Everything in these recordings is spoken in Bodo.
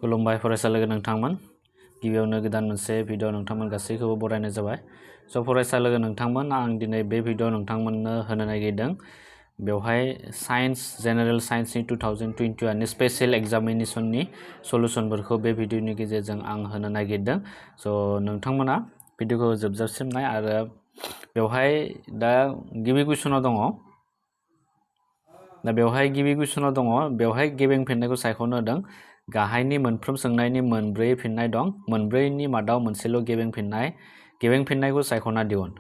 खुलुमबाय फरायसा लोगो नोंथांमोन गिबियावनो गोदान मोनसे भिडिअ नोंथांमोन गासैखौबो बरायनाय जाबाय स' फरायसा लोगो नोंथांमोन आं दिनै बे भिडिअ नोंथांमोननो होनो नागिरदों बेवहाय साइन्स जेनेरेल साइन्सनि 2021 नि स्पेशल एग्जामिनेशननि सलुशनफोरखौ बे भिडिअनि गेजेरजों आं होनो नागिरदों स' नोंथांमोना भिडिअखौ जोबजासिम नाय आरो बेवहाय दा गिबि कुइसनाव दङ बेवहाय गिबिं फिननायखौ सायख'नो होदों गाहायनि मोनफ्रोम सोंनायनि मोनब्रै फिननाय दं मोनब्रैनि मादाव मोनसेल' गिबिं फिननायखौ सायख'ना दिहुन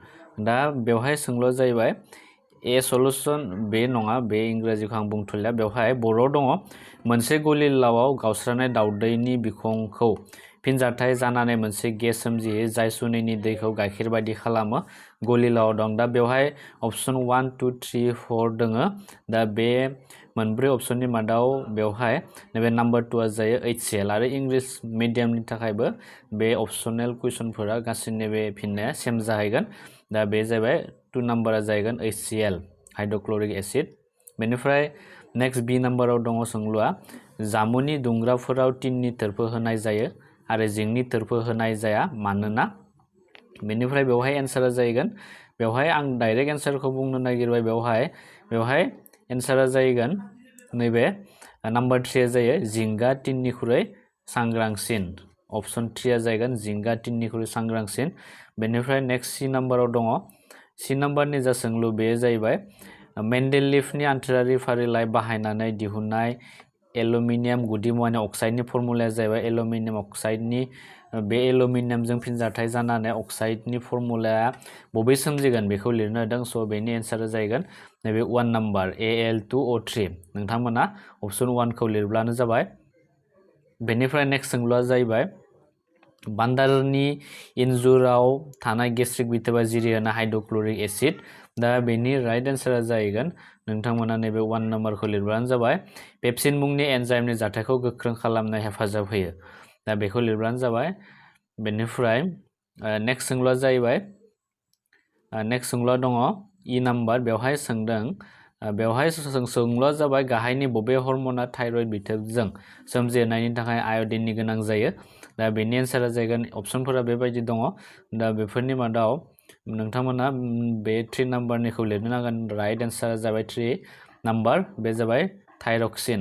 दा बेवहाय सोंलुआ जाहैबाय ए सलुशन बे नङा बे इंराजिखौ आं बुंथ'लिया बेवहाय बर'आव दङ मोनसे गलिलावाव गावस्रानाय दावदैनि बिखंखौ फिनजाथाय जानानै मोनसे गेस सोमजियो जाय सुनैनि दैखौ गाइखेर बायदि खालामो गलिलावाव दं दा बेवहाय अप्शन 1 2 3 4 दङ दा बे मोनब्रै अप्शननि मादाव बेवहाय नैबे नाम्बार 2 आ जायो HCl आरो इंलिश मिडियामनि थाखायबो बे अप्शनेल कुइसनफोरा गासिनिबो फिननाया सेम जाहैगोन दा बे जाबाय 2 नाम्बारा जाहैगोन HCl हाइड्रक्लोरिक एसिड बेनिफ्राय नेक्स्ट बी नाम्बाराव दङ सोंलुआ जामुनि दुंग्राफोराव टिननि थोरफो होनाय जायो आरो जिंनि थोरफो होनाय जाया मानोना बेनिफ्राय बेवहाय एन्सारा जाहैगोन बेवहाय आं डाइरेक्ट एन्सारखौ बुंनो नागिरबाय बेवहाय एन्सारा जाहैगोन नैबे नाम्बार 3 आ जायो जिंगा टिननिख्रुइ सांग्रांसिन अप्शन 3 आ जाहैगोन जिंगा टिननिख्रुइ सांग्रांसिन बेनिफ्राय नेक्स्ट सी नाम्बाराव दङ सी नाम्बारनि जा सोंलु बे जाहैबाय मेन्डेलिफनि आन्थोरारि फारिलाइ बाहायनानै दिहुननाय एलुमिनियाम गुदिमुवानि अक्साइडनि फर्मुलाया जाहैबाय एलुमिनियाम अक्साइडनि बे एलुमिनियामजों फिनजाथाय जानानै अक्साइडनि फर्मुलाया बबे सोमजिगोन बेखौ लिरनो होदों स' बेनि एन्सारा जाहैगन नैबे 1 नाम्बार Al2O3 नोंथांमोना अप्शन 1 खौ लिरब्लानो जाबाय बेनिफ्राय नेक्स्ट सोंलुआ जाहैबाय बान्दारनि इन्जुराव थानाय गेस्ट्रिक बिथोबा जिरिहोना हाइड्रक्लोरिक एसिड दा बेनि राइट एन्सारा जाहैगोन नोंथांमोना नैबे 1 नाम्बारखौ लिरब्लानो जाबाय पेप्सिन मुंनि एन्जाइमनि जाथायखौ गोख्रों खालामनो हेफाजाब होयो दा बेखौ लिरब्लानो जाबाय बेनिफ्राय नेक्स्ट सोंलुआ जाहैबाय नेक्स्ट सोंलुआ दङ इ नाम्बार बेवहाय सोंदों बेवहाय सोंलुआ जाबाय गाहायनि बबे हर्मोना थाइरयड बिथोबजों सोमजिहोनायनि थाखाय आयडिननि गोनां जायो दा बेनि एन्सारा जाहैगोन अप्शनफोरा बेबायदि दङ दा बेफोरनि मादाव नोंथांमोना बे 3 नाम्बारनिखौ लिरनो नांगोन राइट एन्सारा जाबाय 3 नाम्बार बे जाबाय थाइरक्सिन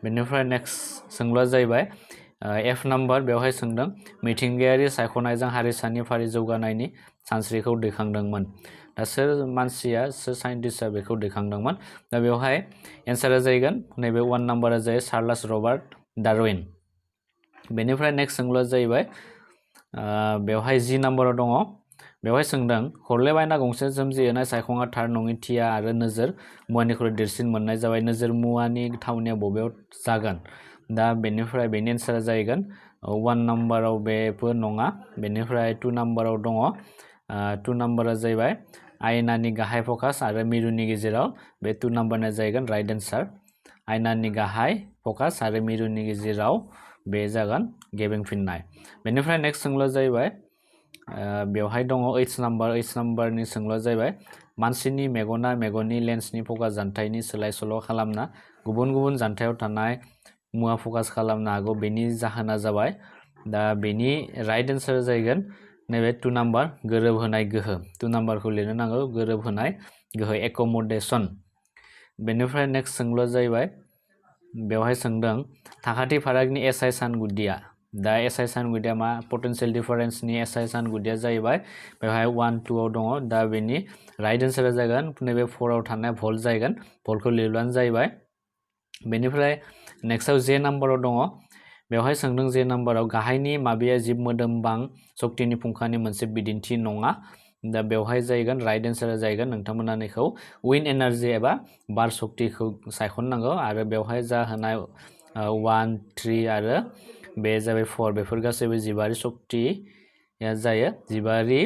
बेनिफ्राय नेक्स्ट सोंलुआ जाहैबाय एफ नाम्बार बेवहाय सोंदों मिथिंगायारि सायख'नायजों हारिसानि फारि जौगानायनि सानस्रिखौ दैखांदोंमोन दा सोर साइन्टिस्टआ बेखौ दैखांदोंमोन दा बेवहाय एन्सारा जाहैगोन नैबे 1 नाम्बारा जायो चार्ल्स रबार्ट डार्विन बेनिफ्राय नेक्स्ट सोंलुआ जाहैबाय बेवहाय जि नाम्बाराव दङ बेवहाय सोंदों खरले बायना गंसे सोमजिहोनाय सायखङा थार नङि थिया आरो नोजोर मुवानिख्रुइ देरसिन मोननाय जाबाय नोजोर मुवानि थावनिया बबेयाव जागोन दा बेनिफ्राय बेनि एन्सारा जाहैगोन 1 नाम्बाराव बेबो नङा बेनिफ्राय 2 नाम्बाराव दङ 2 नाम्बारा जाहैबाय आयनानि गाहाय फकास आरो मिरुनि गेजेराव बे 2 नाम्बारना जाहैगोन राइट एन्सार आयनानि गाहाय फकास आरो मिरुनि गेजेराव बे जागोन गेबें फिननाय बेनिफ्राय नेक्स्ट सोंलुआ जाहैबाय बेवहाय दङ H नाम्बारनि सोंलुआ जाहैबाय मानसिनि मेगना मेगननि लेन्सनि फकास जानथायनि सोलाय सोल' खालामना गुबुन गुबुन जानथायाव थानाय मुवा फकास खालामनो हागौ बेनि जाहोना जाबाय दा बेनि राइट एन्सारा जाहैगोन नैबे 2 नाम्बार गोरोबहोनाय गोहो 2 नाम्बारखौ लिरनो नांगौ गोरोबहोनाय गोहो एक'मडेसन बेनिफ्राय नेक्स्ट सोंलुआ जाहैबाय बेवहाय सोंदों थाखाथि फारागनि SI सानगुदिया दा SI सानगुदिया मा पटेन्शियेल डिफारेन्सनि SI सानगुदिया जाहैबाय बेवहाय 1 2 आव दङ दा बेनि राइट एन्सारा जागोन नैबे 4 आव थानाय भल्ट जाहैगोन भल्टखौ लिरब्लानो जाहैबाय बेनिफ्राय नेक्स्टआव जे नाम्बाराव दङ बेवहाय सोंदों जे नाम्बाराव गाहायनि माबेया जिब मोदोमबां शक्तिनि फुंखानि मोनसे बिदिन्थि नङा दा बेवहाय जाहैगोन राइट एन्सारा जाहैगोन नोंथांमोना बेखौ विन एनार्जि एबा बार शक्तिखौ सायख'नो नांगौ आरो बेवहाय जाहोनाय 1 3 आरो बे जाबाय 4 बेफोर गासैबो जिबारि शक्तिया जायो जिबारि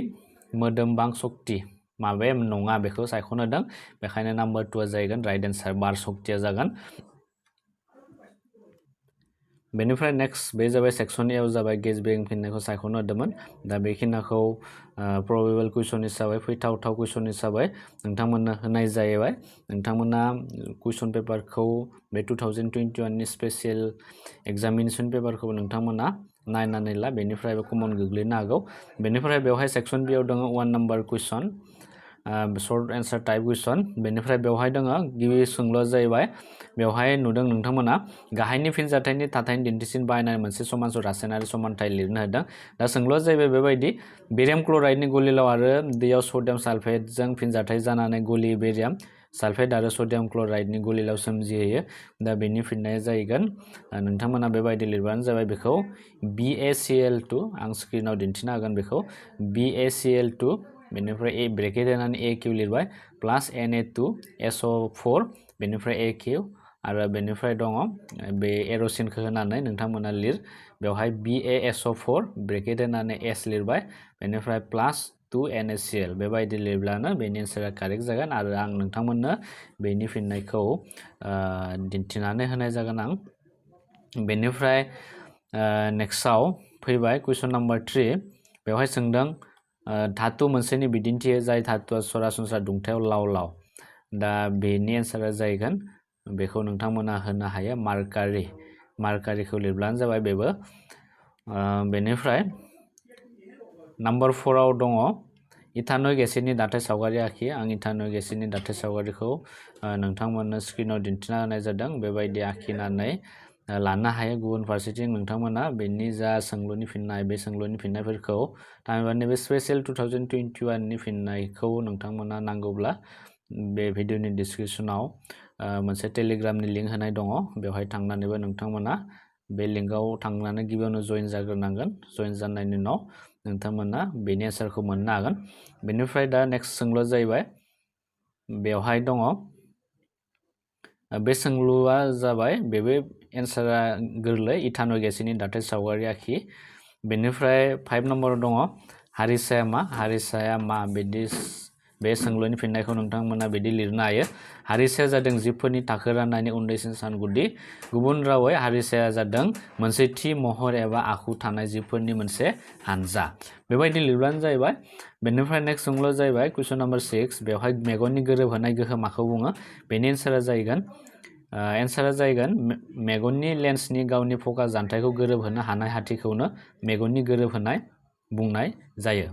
मोदोमबां शक्ति माबे नङा बेखौ सायख'नो होदों बेखायनो नाम्बार 2 आ जाहैगोन राइट एन्सार बार शक्तिया जागोन बेनिफ्राय नेक्स्ट बे जाबाय सेक्सन ए आव जाबाय गेस बेगें फिननायखौ सायख'नो होदोंमोन दा बेखिनिखौ प्रबेबल कुइसन हिसाबै फैथावथाव कुइसन हिसाबै नोंथांमोननो होनाय जाहैबाय नोंथांमोना कुइसन पेपारखौ बे 2021 नि स्पेशल एग्जामिनेशन पेपारखौ नोंथांमोना नायनानै ला बेनिफ्राय कमन गोग्लैनो हागौ बेनिफ्राय बेवहाय सेक्सन बि आव दङ 1 नम्बर कुइसन शर्ट एन्सार टाइप कुइसन बेनिफ्राय बेवहाय दङ गिबि सोंलुआ जाहैबाय बेवहाय नुदों नोंथांमोना गाहायनि फिनजाथायनि थाथायनि दिन्थिसिन बाहायनानै मोनसे समानजों रासायनारि समानथाय लिरनो होदों दा सोंलुआ जाहैबाय बेबायदि बेरियाम क्लराइडनि गलिलाव आरो दैयाव सडियाम सालफेटजों फिनजाथाय जानानै गलि बेरियाम सालफेट आरो सडियाम क्लराइडनि गलिलाव सोमजिहोयो दा बेनि फिननाया जाहैगोन नोंथांमोना बेबायदि लिरबानो जाबाय बेखौ BaCl2 आं स्क्रिनाव दिन्थिनो हागोन बेखौ BaCl2 बेनिफ्राय ए ब्रेकेट होनानै AQ लिरबाय प्लास Na2SO4 बेनिफ्राय AQ आरो बेनिफ्राय दङ बे एर'सिनखौ होनानै नोंथांमोना लिर बेवहाय BaSO4 ब्रेकेट होनानै S लिरबाय बेनिफ्राय प्लास 2NaCl बेबायदि लिरब्लानो बेनि एन्सारा कारेक्ट जागोन आरो आं नोंथांमोननो बेनि फिननायखौ दिन्थिनानै होनाय जागोन आं बेनिफ्राय नेक्स्टआव फैबाय कुइसन नम्बर 3 बेवहाय सोंदों धातु मोनसेनि बिदिन्थि जाय धातुआ सरासनस्रा दुंथायाव लाव लाव दा बेनि एन्सारा जाहैगोन बेखौ नोंथांमोना होनो हायो मार्कारिखौ लिरब्लानो जाबाय बेबो बेनिफ्राय नम्बर 4 आव दङ इथानइक एसिडनि दाथाय सावगारि आखि आं इथानइक एसिडनि दाथाय सावगारिखौ नोंथांमोननो स्क्रिनाव दिन्थिना होनाय जादों बेबायदि आखिनानै लानो हायो गुबुन फारसेथिं नोंथांमोना बेनि जा सोंलुनि फिननाय बे सोंलुनि फिननायफोरखौ थामहिनबा नैबे स्पेशल 2021 नि फिननायखौ नोंथांमोना नांगौब्ला बे भिडिअनि डिसक्रिपसनाव मोनसे टेलिग्रामनि लिंक होनाय दङ बेवहाय थांनानैबो नोंथांमोना बे लिंकआव थांनानै गिबियावनो जइन जाग्रोनांगोन जइन जानायनि उनाव नोंथांमोना बेनि एन्सारखौ मोननो हागोन बेनिफ्राय दा नेक्स्ट सोंलुआ जाहैबाय बेवहाय दङ बे सोंलुआ जाबाय बेबो एन्सारा गोरलै इथानइक एसिडनि दाथाय सावगारि आखि बेनिफ्राय 5 नम्बराव दङ हारिसाया मा बिदि बे सोंलुनि फिननायखौ नोंथांमोना बिदि लिरनो हायो हारिसाया जादों जिबफोरनि थाखो राननायनि उन्दैसिन सानगुदि गुबुन रावै हारिसाया जादों मोनसे थि महर एबा आखु थानाय जिबफोरनि मोनसे हानजा बेबायदि लिरब्लानो जाहैबाय बेनिफ्राय नेक्स्ट सोंलुआ जाहैबाय कुइसन नम्बर 6 बेवहाय मेगननि गोरोबहोनाय गोहो माखौ बुङो बेनि एन्सारा जाहैगोन मेगननि लेन्सनि गावनि फकास जानथायखौ गोरोबहोनो हानाय हाथिखौनो मेगननि गोरोबहोनाय बुंनाय जायो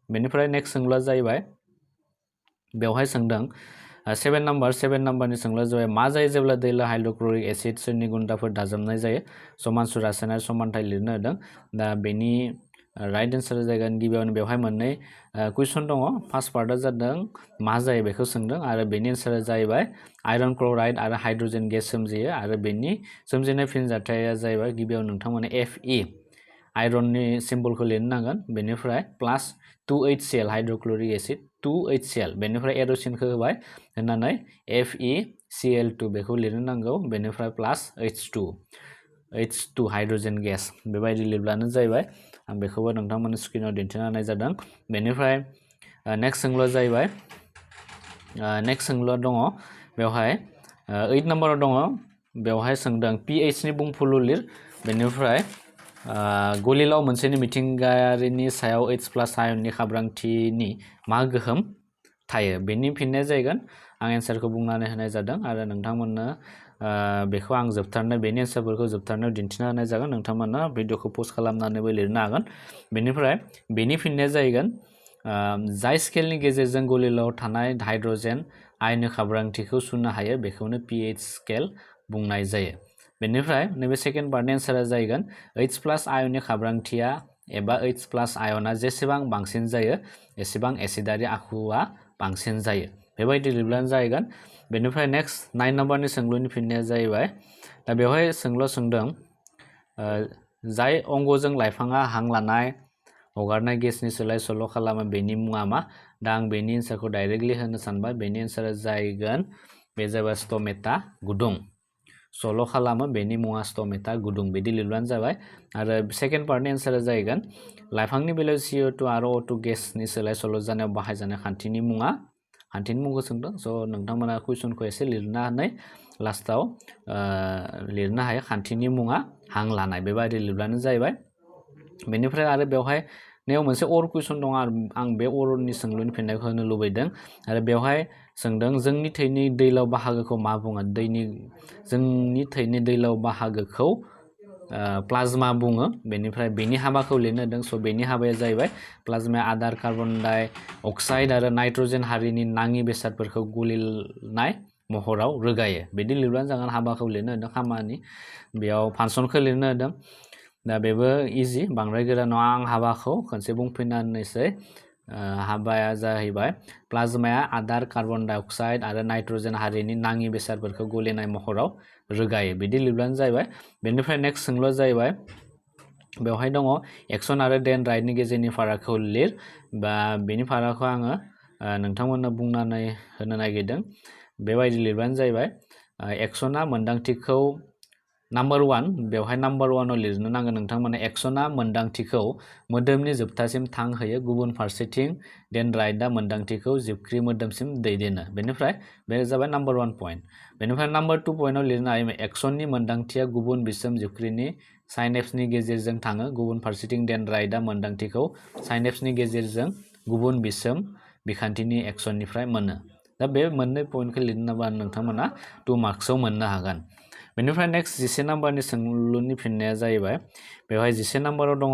बेनिफ्राय नेक्स्ट सोंलुआ जाहैबाय बेवहाय सोंदों 7 नम्बरनि सोंलुआ जाबाय मा जायो जेब्ला दैलाव हाइड्रक्लरिक एसिड सोरनि गुन्दाफोर दाजाबनाय जायो समानसु रासायनारि समानथाय लिरनो होदों दा बेनि राइट एन्सार जागोन गिबियावनो बेवहाय मोननै कुइसन दङ फार्स्ट पार्टआ जादों मा जायो बेखौ सोंदों आरो बेनि एन्सारा जाहैबाय आयरन क्लराइड आरो हाइड्रजेन गेस सोमजियो आरो बेनि सोमजिनाय फिनजाथाया जाहैबाय गिबियाव नोंथांमोना Fe आयरननि सिम्बलखौ लिरनो नांगोन बेनिफ्राय प्लास 2HCl हाइड्रक्लरिक एसिड 2HCl बेनिफ्राय एर'सिनखौ होबाय होननानै FeCl2 बेखौ लिरनो नांगौ बेनिफ्राय प्लास H2 हाइड्रजेन गेस बेबायदि लिरब्लानो जाहैबाय आं बेखौबो नोंथांमोननि स्क्रिनाव दिन्थिना होनाय जादों बेनिफ्राय नेक्स्ट सोंलुआ जाहैबाय नेक्स्ट सोंलुआ दङ बेवहाय 8 नम्बराव दङ बेवहाय सोंदों pH नि बुंफुरलु लिर बेनिफ्राय गलिलाव मोनसेनि मिथिंगायारिनि सायाव H+ आयननि खाब्रांथिनि मा गोहोम थायो बेनि फिननाया जागोन आं एन्सारखौ बुंनानै होनाय जादों आरो नोंथांमोननो बेखौ आं जोबथारनाय बेनि एन्सारफोरखौ जोबथारनायाव दिन्थिना होनाय जागोन नोंथांमोना भिडिअखौ पस्ट खालामनानैबो लिरनो हागोन बेनिफ्राय बेनि फिननाया जागोन जाय स्केलनि गेजेरजों गलिलाव थानाय हाइड्रजेन आयननि खाब्रांथिखौ सुनो हायो बेखौनो pH स्केल बुंनाय जायो बेनिफ्राय नैबे सेकेन्ड पार्टनि एन्सारा जागोन H+ आयननि खाब्रांथिया एबा H+ आयना जेसेबां बांसिन जायो एसेबां एसिडारि आखुआ बांसिन जायो बेबायदि लिरब्लानो जागोन बेनिफ्राय नेक्स्ट 9 नम्बरनि सोंलुनि फिननाया जाहैबाय दा बेवहाय सोंलुआ सोंदों जाय अंगजों लाइफाङा हां लानाय हगारनाय गेसनि सोलाय सोल' खालामो बेनि मुङा मा दा आं बेनि एन्सारखौ डाइरेक्टलि होनो सानबाय बेनि एन्सारा जागोन बे जाबाय स्टमेटा गुदुं सल' खालामो बेनि मुङा स्टमेटा गुदुं बिदि लिरब्लानो जाबाय आरो सेकेन्ड पार्टनि एन्सारा जागोन लाइफांनि बेलायाव CO2 आरो O2 गेसनि सोलाय सोल' जानायाव बाहायजानाय खान्थिनि मुंखौ सोंदों स' नोंथांमोना कुइसनखौ एसे लिरनानै लास्टाव लिरनो हायो खान्थिनि मुङा हां लानाय बेबायदि लिरब्लानो जाहैबाय बेनिफ्राय आरो बेवहाय नेयाव मोनसे अर कुइसन दं आरो आं बे अरनि सोंलुनि फिननायखौ होनो लुबैदों आरो बेवहाय सोंदों जोंनि थैनि दैलाव बाहागोखौ मा बुङो जोंनि थैनि दैलाव बाहागोखौ प्लाज्मा बुङो बेनिफ्राय बेनि हाबाखौ लिरनो होदों स' बेनि हाबाया जाहैबाय प्लाज्माया आदार कार्बन डाइ अक्साइड आरो नाइट्रजेन हारिनि नाङि बेसादफोरखौ गलिनाय महराव रोगायो बिदि लिरब्लानो जागोन हाबाखौ लिरनो होदों खामानि बेयाव फांसनखौ लिरनो होदों दा बेबो इजि बांद्राय गोरा नङा आं हाबाखौ खनसे बुंफिनना होनोसै हाबाया जाहैबाय प्लाज्माया आदार कार्बन डाइ अक्साइड आरो नाइट्रजेन हारिनि नाङि बेसादफोरखौ गलिनाय महराव रोगायो बिदि लिरब्लानो जाहैबाय बेनिफ्राय नेक्स्ट सोंलुआ जाहैबाय बेवहाय दङ एक्सन आरो डेनड्राइटनि गेजेरनि फारागखौ लिर बा बेनि फारागखौ आङो नोंथांमोननो बुंनानै होनो नागिरदों बेबायदि लिरबानो जाहैबाय एक्सना मोन्दांथिखौ नाम्बार 1 बेवहाय नाम्बार 1 आव लिरनो नांगोन नोंथांमोना एक्सना मोन्दांथिखौ मोदोमनि जोबथासिम थांहोयो गुबुन फारसेथिं डेनड्राइटआ मोन्दांथिखौ जिबख्रि मोदोमसिम दैदेनो बेनिफ्राय बे जाबाय नाम्बार 1 पॉइंट बेनिफ्राय नाम्बार 2 पॉइंटआव लिरनो हायो एक्सननि मोन्दांथिया गुबुन बिसोम जिबख्रिनि साइनेप्सनि गेजेरजों थाङो गुबुन फारसेथिं डेनड्राइटआ मोन्दांथिखौ साइनेप्सनि गेजेरजों गुबुन बिसोम बिखान्थिनि एक्सननिफ्राय मोनो दा बे मोननै पॉइंटखौ लिरनोबा नोंथांमोना 2 मार्क्सआव मोननो हागोन बेनिफ्राय नेक्स्ट 11 नाम्बारनि सोंलुनि फिननाया जाहैबाय बेवहाय 11 नाम्बाराव दङ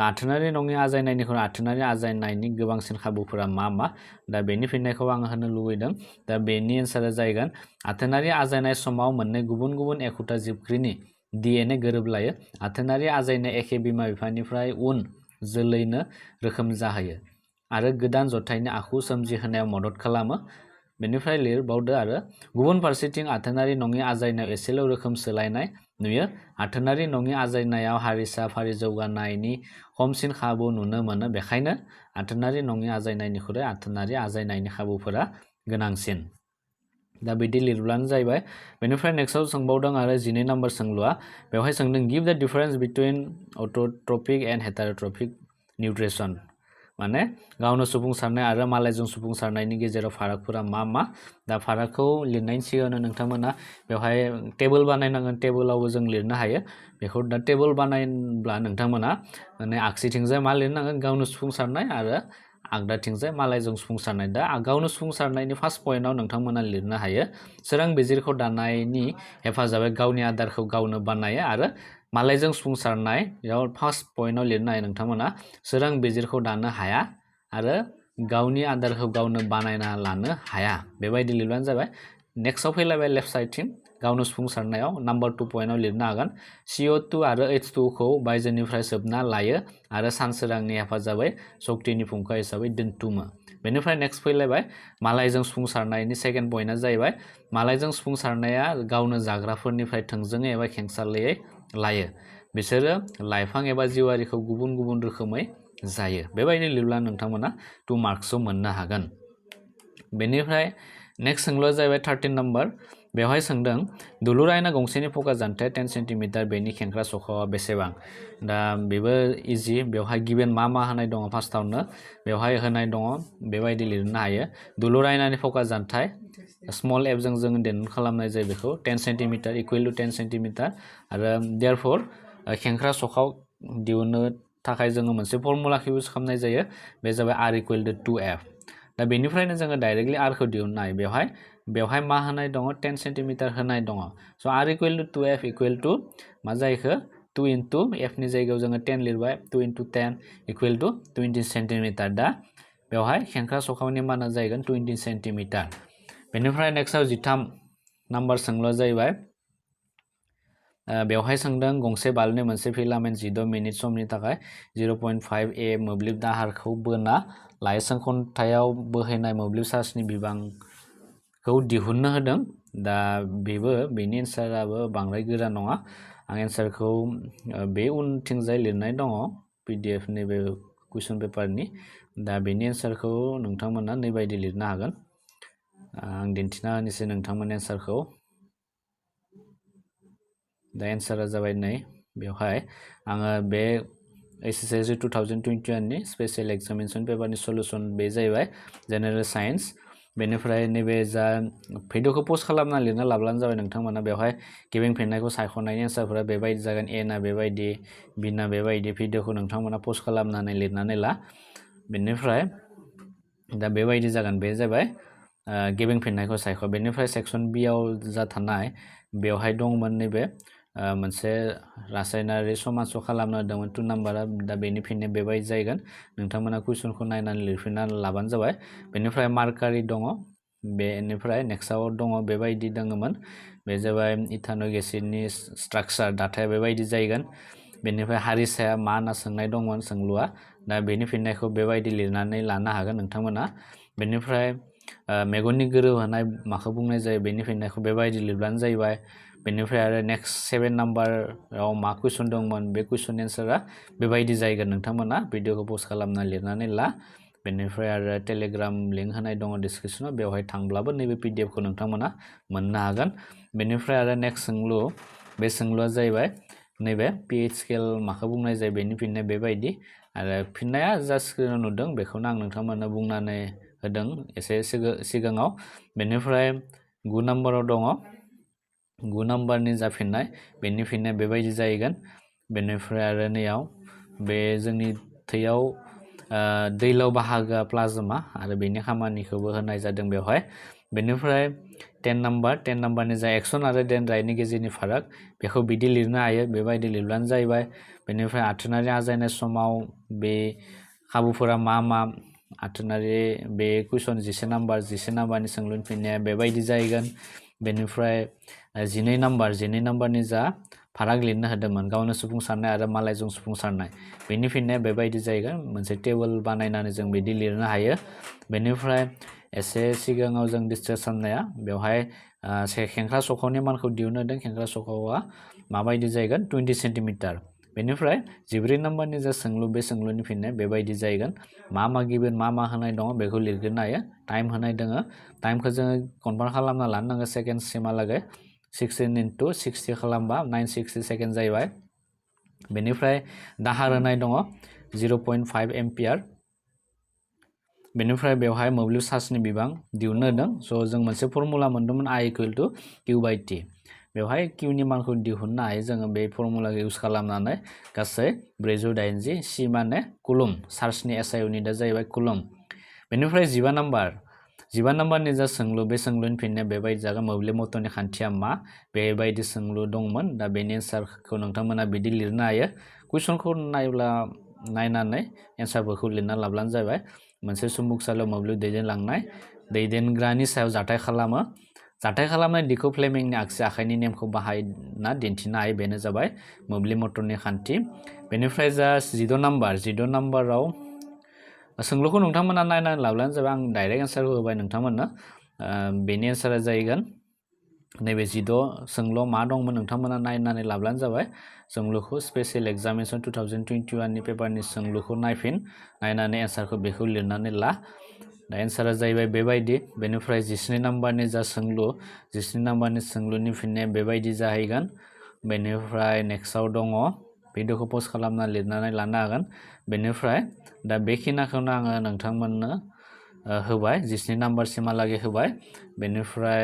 आथोनारि नङि आजायनायनिख्रुइ आथोनारि आजायनायनि गोबांसिन खाबुफोरा मा दा बेनि फिननायखौ आं होनो लुबैदों दा बेनि एन्सारा जागोन आथोनारि आजायनाय समाव मोननै गुबुन गुबुन एखुथा जिबख्रिनि DNA गोरोबलायो आथोनारि आजायनाय एखे बिमा बिफानिफ्राय उन जोलैनो रोखोम जाहोयो आरो गोदान जथायनि आखु सोमजिहोनायाव मदद खालामो बेनिफ्राय लिरबावदो आरो गुबुन फारसेथिं आथोनारि नङि आजायनायाव एसेल' रोखोम सोलायनाय नुयो आथोनारि नङि आजायनायाव हारिसा फारि जौगानायनि खमसिन खाबु नुनो मोनो बेखायनो आथोनारि नङि आजायनायनिख्रुइ आथोनारि आजायनायनि खाबुफोरा गोनांसिन दा बिदि लिरब्लानो जाहैबाय बेनिफ्राय नेक्स्टआव सोंबावदों आरो 12 नाम्बार सोंलुआ बेवहाय सोंदों गिभ द डिफरेन्स बिटुइन अट'ट्रपिक एन्ड हेटारट्रपिक निउट्रिसन माने गावनो सुफुंसारनाय आरो मालायजों सुफुंसारनायनि गेजेराव फारागफोरा मा दा फारागखौ लिरनायनि सिगांनो नोंथांमोना बेवहाय टेबल बानायनांगोन टेबलावबो जों लिरनो हायो बेखौ दा टेबल बानायब्ला नोंथांमोना माने आगसिथिंजाय मा लिरनांगोन गावनो सुफुंसारनाय आरो आगदाथिंजाय मालायजों सुफुंसारनाय दा गावनो सुफुंसारनायनि फार्स्ट पॉइन्टआव नोंथांमोना लिरनो हायो सोरां बिजिरखौ दानायनि हेफाजाबै गावनि आदारखौ गावनो बानायो आरो मालायजों सुफुंसारनायाव फार्स्ट पॉइन्टआव लिरनो हायो नोंथांमोना सोरां बिजिरखौ दानो हाया आरो गावनि आदारखौ गावनो बानायना लानो हाया बेबायदि लिरबानो जाबाय नेक्स्टआव फैलायबाय लेफ्ट साइडथिं गावनो सुफुंसारनायाव नाम्बार 2 पॉइन्टआव लिरनो हागोन CO2 आरो H2 खौ बायजोनिफ्राय सोबना लायो आरो सानसोरांनि हेफाजाबै शक्तिनि फुंखा हिसाबै दोनथुमो बेनिफ्राय नेक्स्ट फैलायबाय मालायजों सुफुंसारनायनि सेकेन्ड पॉइन्टआ जाहैबाय मालायजों सुफुंसारनाया गावनो जाग्राफोरनिफ्राय थोंजोङै एबा खेंसालियै लायो बिसोरो लाइफां एबा जिउआरिखौ गुबुन गुबुन रोखोमै जायो बेबायदि लिरब्ला नोंथांमोना 2 मार्क्सआव मोननो हागोन बेनिफ्राय नेक्स्ट सोंलुआ जाहैबाय 13 नाम्बार बेवहाय सोंदों दुलुर आयना गंसेनि फका जानथाया 10 सेन्टिमिटार बेनि खेंख्रा सखावा बेसेबां दा बेबो इजि बेवहाय गिभेन मा होनाय दङ फार्स्टआवनो बेवहाय होनाय दङ बेबायदि लिरनो हायो दुलुर आयनानि फका जानथाय स्मल एफजों जों डेनोट खालामनाय जायो बेखौ 10 सेन्टिमिटार इकुवेल टु 10 सेन्टिमिटार आरो देयरफोर खेंख्रा सखाव दिहुननो थाखाय जोङो मोनसे फर्मुलाखौ इउज खालामनाय जायो बे जाबाय r इकुवेल टु 2f दा बेनिफ्रायनो जोङो डाइरेक्टलि r खौ दिहुननो हायो बेवहाय मा होनाय दङ 10 सेन्टिमिटार होनाय दङ स' r equal to 2f equal to मा जायखो 2 इनटु f नि जायगायाव जोङो 10 लिरबाय 2 इनटु 10 इकुवेल टु 20 सेन्टिमिटार दा बेवहाय खेंख्रा सखावनि माना जागोन 20 सेन्टिमिटार बेनिफ्राय नेक्स्टआव 13 नाम्बार सोंलुआ जाहैबाय बेवहाय सोंदों गंसे बाल्बनि मोनसे फिलामेन्ट 16 मिनिट समनि थाखाय 0.5 A मोब्लिब दाहारखौ बोना लाइसों खन्थायाव बोहैनाय मोब्लिब चार्जनि बिबांखौ दिहुननो होदों दा बेनि एन्साराबो बांद्राय गोरा नङा आं एन्सारखौ बे उनथिंजाय लिरनाय दङ PDF नि बे कुइसन पेपारनि दा बेनि एन्सारखौ नोंथांमोना नैबायदि लिरनो हागोन आं दिन्थिना होनोसै नोंथांमोननि एन्सारखौ दा एन्सारा जाबाय नै बेवहाय आङो बे HSLC 2021 नि स्पेशल एग्जामिनेशन पेपारनि सल्युशन बे जाहैबाय जेनेरेल साइन्स बेनिफ्राय नैबे जा भिडिअखौ पस्ट खालामना लिरना लाब्लानो जाबाय नोंथांमोना बेवहाय गिबिं फिननायखौ सायख'नायनि एन्सारफोरा बेबायदि जागोन ए ना बेबायदि बि ना बेबायदि भिडिअखौ नोंथांमोना पस्ट खालामनानै लिरनानै ला बेनिफ्राय दा बेबायदि जागोन बे जाबाय गिबिं फिननायखौ सायख' बेनिफ्राय सेक्सन बि आव जा थानाय बेवहाय दंमोन नैबे मोनसे रासायनारि समानस' खालामनो होदोंमोन 2 नाम्बारा दा बेनि फिननाया बेबायदि जागोन नोंथांमोना कुइसनखौ नायनानै लिरफिनना लाबानो जाबाय बेनिफ्राय मार्कारि दङ बेनिफ्राय नेक्स्टआव दङ बेबायदि दङमोन बे जाबाय इथानइक एसिडनि स्ट्राक्चार दाथाया बेबायदि जागोन बेनिफ्राय हारिसाया मा होनना सोंनाय दंमोन सोंलुआ दा बेनि फिननायखौ बेबायदि लिरनानै लानो हागोन नोंथांमोना बेनिफ्राय मेगननि गोरोबहोनाय माखौ बुंनाय जायो बेनि फिननायखौ बेबायदि लिरब्लानो जाहैबाय बेनिफ्राय आरो नेक्स्ट 7 नाम्बाराव मा कुइसन दंमोन बे कुइसन एन्सारा बेबायदि जागोन नोंथांमोना भिडिअखौ पस्ट खालामना लिरनानै ला बेनिफ्राय आरो टेलिग्राम लिंक होनाय दङ डिसक्रिपसनाव बेवहाय थांब्लाबो नैबे पिडिएफखौ नोंथांमोना मोननो हागोन बेनिफ्राय आरो नेक्स्ट सोंलु बे सोंलुआ जाहैबाय नैबे pH स्केल माखौ बुंनाय जायो बेनि फिननाया बेबायदि आरो फिननाया जा स्क्रिनाव नुदों बेखौनो आं नोंथांमोननो बुंनानै होदों एसे सिगाङाव बेनिफ्राय 9 नाम्बाराव दङ 9 नाम्बारनि जा फिननाय बेनि फिननाया बेबायदि जाहैगोन बेनिफ्राय आरो नैयाव बे जोंनि थैयाव दैलाव बाहागोआ प्लाज्मा आरो बेनि खामानिखौबो होनाय जादों बेवहाय बेनिफ्राय 10 नाम्बारनि जा एक्सन आरो डेन्ड्राइटनि गेजेरनि फाराग बेखौ बिदि लिरनो हायो बेबायदि लिरब्लानो जाहैबाय बेनिफ्राय आथोनारि आजायनाय समाव बे खाबुफोरा मा आथोनारि बे कुइसन 11 नाम्बारनि सोंलुनि फिननाया बेबायदि जाहैगोन बेनिफ्राय 12 नाम्बारनि जा फाराग लिरनो होदोंमोन गावनो सुफुंसारनाय आरो मालायजों सुफुंसारनाय बेनि फिननाया बेबायदि जाहैगोन मोनसे टेबोल बानायनानै जों बिदि लिरनो हायो बेनिफ्राय एसे सिगाङाव जों डिसकास खालामनाया बेवहाय खेंख्रा सखावनि मानखौ दिहुननो होदों खेंख्रा सखावा माबायदि जाहैगोन 20 सेन्टिमिटार बेनिफ्राय 14 नाम्बारनि जा सोंलु बे सोंलुनि फिननाया बेबायदि जाहैगोन मा गिबोन मा होनाय दङ बेखौ लिरग्रोनो हायो टाइम होनाय दङ टाइमखौ जोङो कनभार्ट खालामना लानो नांगौ सेकेन्डसिमहालागै 16 into 60 खालामबा 960 सेकेन्ड जाहैबाय बेनिफ्राय दाहार होनाय दङ 0.5 एम्पियार बेनिफ्राय बेवहाय मोब्लिब चार्जनि बिबां दिहुननो होदों स' जों मोनसे फर्मुला मोनदोंमोन I = Q/T बेवहाय Qनि मानखौ दिहुननो हायो जोङो बे फर्मुलाखौ इउज खालामनानै गासै 480 C माने कुलम चार्जनि SI इउनिटआ जाहैबाय कुलम बेनिफ्राय 15 नाम्बारनि जा सोंलु बे सोंलुनि फिननाया बेबायदि जागोन मोब्लिब मटरनि खान्थिया मा बेबायदि सोंलु दंमोन दा बेनि एन्सारखौ नोंथांमोना बिदि लिरनो हायो कुइसनखौ नायनानै एन्सारफोरखौ लिरना लाब्लानो जाबाय मोनसे चुम्बकसालियाव मोब्लिब दैदेनलांनाय दैदेनग्रानि सायाव जाथाय खालामनाय दिखौ फ्लेमिंनि आगसि आखाइनि नेमखौ बाहायना दिन्थिनो हायो बेनो जाबाय मोब्लिब मटरनि खान्थि बेनिफ्राय जा 16 नाम्बाराव सोंलुखौ नोंथांमोना नायनानै लाब्लानो जाबाय आं डाइरेक्ट एन्सारखौ होबाय नोंथांमोननो बेनि एन्सारा जाहैगोन नैबे 16 सोंलुआव मा दंमोन नोंथांमोना नायनानै लाब्लानो जाबाय सोंलुखौ स्पेसियेल एग्जामिनेसन 2021 नि पेपारनि सोंलुखौ नायनानै एन्सारखौ बेखौ लिरनानै ला दा एन्सारा जाहैबाय बेबायदि बेनिफ्राय 17 नाम्बारनि जा सोंलु 17 नाम्बारनि सोंलुनि फिननाया बेबायदि जाहैगोन बेनिफ्राय नेक्स्टआव दङ भिडिअखौ पस्ट खालामना लिरनानै लानो हागोन बेनिफ्राय दा बेखिनिखौनो आङो नोंथांमोननो होबाय 17 नाम्बारसिमहालागै होबाय बेनिफ्राय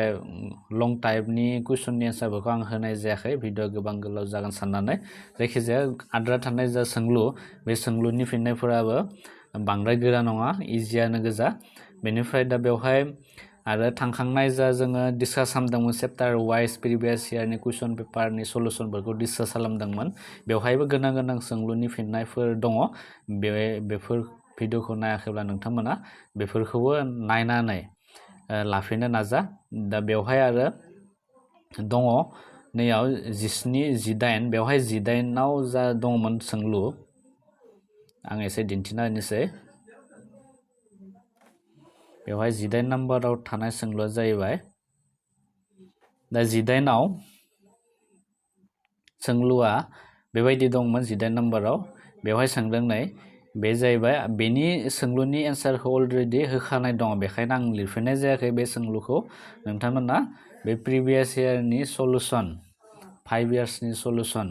लं टाइपनि कुइसननि एन्सारफोरखौ आं होनाय जायाखै भिडिअ गोबां गोलाव जागोन साननानै जायखिजाया आद्रा थानाय जा सोंलु बे सोंलुनि फिननायफोराबो बांद्राय गोरा नङा इजियानो गोजा बेनिफ्राय दा बेवहाय आरो थांखांनाय जा जोङो डिसकास खालामदोंमोन चेप्टार वाइज प्रिभियास इयारनि कुइसन पेपारनि सलुसनफोरखौ डिसकास खालामदोंमोन बेवहायबो गोनां सोंलुनि फिननायफोर दङ बेफोर भिडिअखौ नायाखैब्ला नोंथांमोना बेफोरखौबो नायनानै लाफिननो नाजा दा बेवहाय आरो दङ नैयाव 18 बेवहाय 18आव जा दंमोन सोंलु आं एसे दिन्थिना होनोसै बेवहाय 18 नाम्बाराव थानाय सोंलुआ जाहैबाय दा 18आव सोंलुआ बेबायदि दंमोन 18 नाम्बाराव बेवहाय सोंदों नै बे जाहैबाय बेनि सोंलुनि एन्सारखौ अलरेडि होखानाय दङ बेखायनो आं लिरफिननाय जायाखै बे सोंलुखौ नोंथांमोना बे प्रिभियास इयारनि सलुसन 5 इयार्सनि सलुसन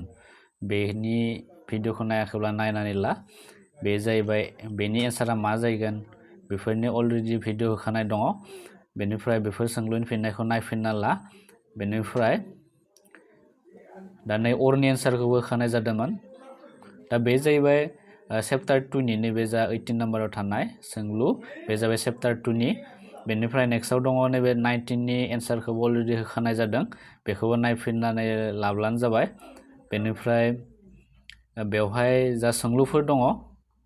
बेनि भिडिअखौ नायाखैब्ला नायनानै ला बे जाहैबाय बेनि एन्सारा मा जाहैगोन बेफोरनि अलरेडि भिडिअ होखानाय दङ बेनिफ्राय बेफोर सोंलुनि फिननायखौ नायफिनना ला बेनिफ्राय दा नै अरनि एन्सारखौबो होखानाय जादोंमोन दा बे जाहैबाय चेप्टार 2 नि नैबे जा 18 नाम्बाराव थानाय सोंलु बे जाबाय चेप्टार 2 नि बेनिफ्राय नेक्स्टआव दङ नैबे 19 नि एन्सारखौबो अलरेडि होखानाय जादों बेखौबो नायफिननानै लाब्लानो जाबाय बेनिफ्राय बेवहाय जा सोंलुफोर दङ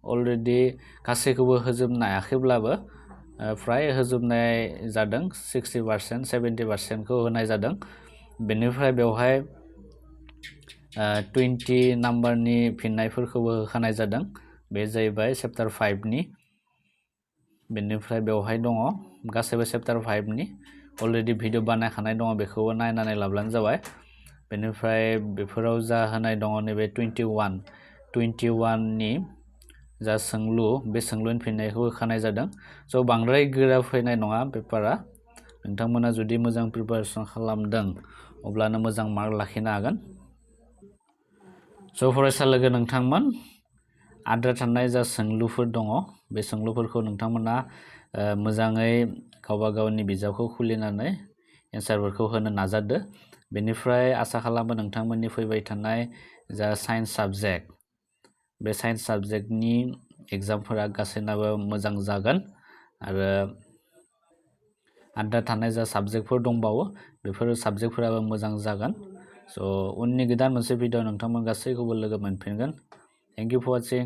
अलरेडि गासैखौबो होजोबनो हायाखैब्लाबो फ्राय होजोबनाय जादों 60% 70% खौ होनाय जादों बेनिफ्राय बेवहाय 20 नाम्बारनि फिननायफोरखौबो होखानाय जादों बे जाहैबाय चेप्टार 5 नि बेनिफ्राय बेवहाय दङ गासैबो चेप्टार 5 नि अलरेडि भिडिअ बानायखानाय दङ बेखौबो नायनानै लाब्लानो जाबाय बेनिफ्राय बेफोराव जा होनाय दङ नैबे 21 नि जा सोंलु बे सोंलुनि फिननायखौ होखानाय जादों स' बांद्राय गोरा फैनाय नङा पेपारा नोंथांमोना जुदि मोजां प्रिपारेसन खालामदों अब्लानो मोजां मार्क लाखिनो हागोन स' फरायसा लोगो नोंथांमोन आद्रा थानाय जा सोंलुफोर दङ बे सोंलुफोरखौ नोंथांमोना मोजाङै गावबा गावनि बिजाबखौ खुलिनानै एन्सारफोरखौ होनो नाजादो बेनिफ्राय आसा खालामो नोंथांमोननि फैबाय थानाय जा साइन्स साबजेक्ट बे साइन्स साबजेक्टनि एग्जामफोरा गासैनाबो मोजां जागोन आरो आद्रा थानाय जा साबजेक्टफोर दंबावो बेफोर साबजेक्टफोराबो मोजां जागोन स' उननि गोदान मोनसे भिडिअ नोंथांमोन गासैखौबो लोगो मोनफिनगोन थेंक इउ फर वाचिं